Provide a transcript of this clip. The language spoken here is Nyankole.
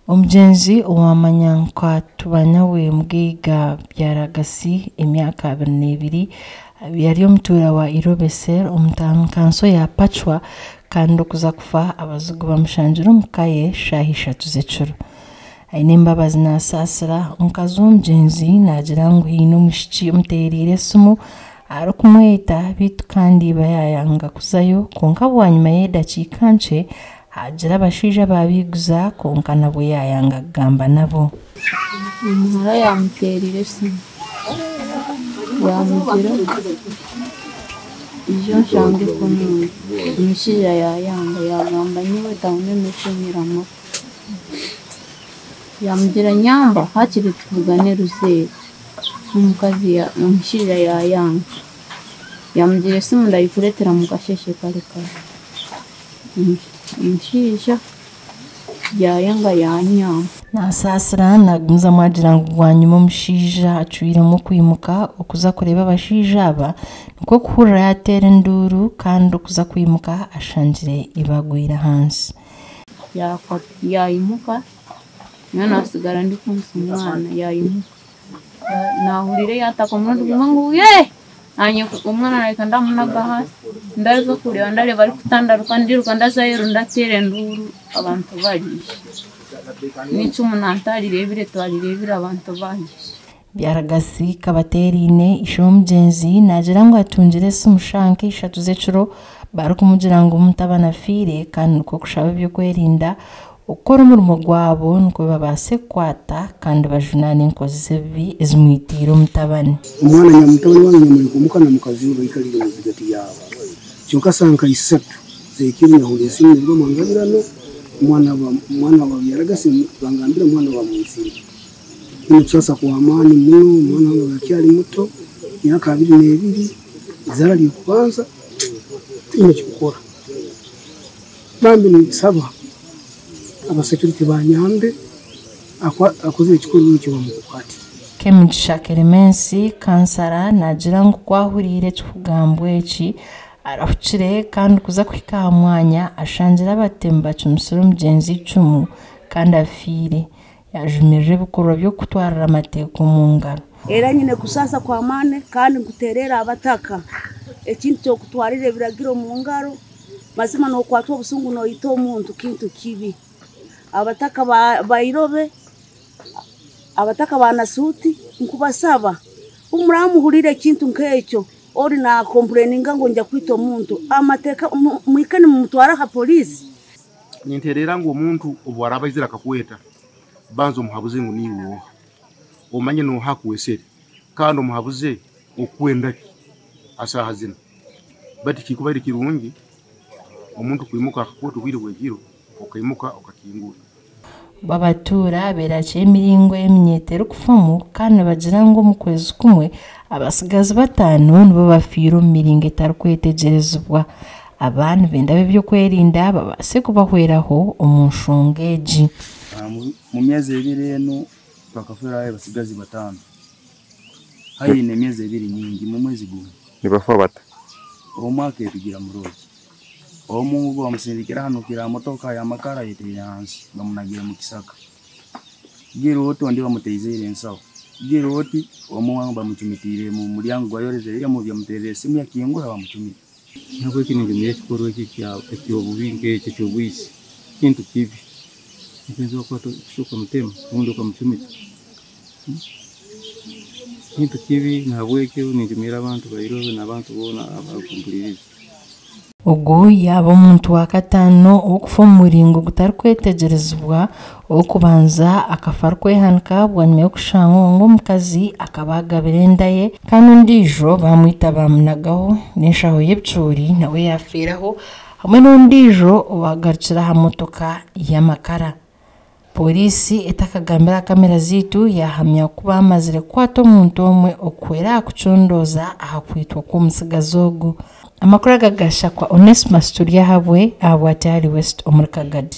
Omugyenzi owamanya nka Tubanawe Mugaiga Byaragasi emyaka 22 yari omutuura wa Irobe Cell omu kanso ya Pachwa kandi okuza kufa abazigu bamushangire omu ka ye shaaha 3 z'ekiro. Ainembabazi nasaasira omukazi w'omugyenzi naagira ngu haine omwishiki omuteereire esimu arikumweta beitu kandi iba yaayanga kuzayo kwonka bwanyima y'edakiika nkye haagira abashaija abaabiguza kwonka nabwo yaayanga kugamba nabo. Omuhara yamuteerire esimu yamugira ija onshange kunuya omushaija yayanga yagamba nyowe tawuni emere amaka yamugira nyamba hakiri tuvugane ruzeeri omukazi omushaija yayanga yamugira esimu ndayikureetera mukasheeshe kare kare omushaija yayanga yanyamba. Nasaasira nagumizamu agira ngu bwanyima omushaija acwiremu okwimuka okuza kureeba abashaija aba nikwo kuhurira yateera enduuru kandi okuza kwimuka ashangire iba agwire ahansi. Yayimuka nyowe nasigara ndikonsa omwana yayimuka nahurira yataka omurundi gumwe ngu yee nanye omwana nahika ndamunaga ahansi ndaza kureeba ndareeba arikutandaruka ndiruka ndaza aheeru ndateera enduuru abantu bariija n'icumu nantarireebire twarireebire abantu bariija. Byaragasi Kabateeriine ishe w'omugyenzi naagira ngu atungire esimu shaaha nka 3 z'ekiro barikumugira ngu omutabani afiire kandi nikwo kushaba ebyokwerinda okukora omurimo gwabo nikwo babaase kukwata kandi bajunaane enkozi z'ebibi ezimwitiire omutabani. Omwana nyamutabani wange nyamureka omuka na mukazi we baikalire mu zigati yaabo kyonka saaha nka 3 z'ekiro nyahurira esimu neruga omwangabirano omwana wa Byaragasi bangambira omwana bamwitsire. Nyine kusasa kwa amaani muno omwana wange akyali muto myaka 22 izaara ly'okubanza tinyine kyokukora. Bambi ninsaba abasecurity banyambe akozire ekikorwa ekyo bamukwate. Kemigisha Keremensi kansara naagira ngu kwahuriire ekikugambwa eki arahukire kandi kuza kuhika aha mwanya ashangire abatemu bacumisire omugyenzi icumu kandi afiire. Yajumirira ebikorwa by'okutwarira amateeka omu ngaro. Era nyine kusasa kwa maani kandi nkuteerera abataka ekintu ky'okutwarira ebiragiro omu ngaro mazima n'okwatwa obusungu n'oyita omuntu kintu kibi. Abataka bairobe abataka ba Nasuuti nkubasaba omuramuhurira ekintu nk'ekyo ori nakompureninga ngu nja kwita omuntu amateeka mwike nimumutwara aha poliisi. Ninteerera ngu omuntu obu araba aizire akakweta banza omuhabuze ngu niiwe oha omanye nooha akuwesere kandi omuhabuze okwenda ki asaaha zinu bati kikubaire kirungi omuntu kwimuka akakweta obwire bw'ekiro okaimuka okakingura. Babatuura beerakire emiringo y'eminyeeto erikufamu kandi nibagira ngu omu kwezi kumwe abasigazi 5 nibo bafiire omu miringo etarikwetegyerezibwa. Aba nibenda b'ebyokwerinda babaase kubahweraho omu nshonga egi. Mu myezi 2 eno twakaferayo abasigazi 5. Haine emyezi 2 nyingi mu mwezi gumwe. Nibafa bata? Omwaka etugira murogi. Omungu bamusindikira hano kira motoka ya makara yeteire hansi bamunagira mu kisaka. Gira oti ondi bamuteizire ensaho. Gira oti omuwangu bamucumitire mu mulyango gwayoreze mu byamuterere esimu yakingura bamucumita. Nabwo eki ninjumira ekikorwa eki eky'obubi nk'ekyo eky'obwisi kintu kibi. Nkinza okukwata kushuka mutema obundi okamucumita. Kintu kibi nahabwekyo ninjumira abantu bairobe n'abantu boona abakumpuliriza. Ogu yaaba omuntu wa 5 ow'okufa omu muringo gutarikwetegyerezibwa ow'okubanza akafa arikwehanika bwanyima y'okushangwa ngu omukazi akaba agabire enda ye kandi ondiijo bamwita bamunagaho n'enshaho y'ebicoori nawe yafiiraho hamwe n'ondiijo owagarukira aha motoka y'amakara. Poliisi etakagambira kamera zaitu yahamya ku bamazire kukwata omuntu omwe okuhwera aha kucondooza aha kwitwa kw'omutsigazi ogu. Amakuru aga gashakwa Onesimus Turyahabwe ahabwa Tayari West omuri Kagadi.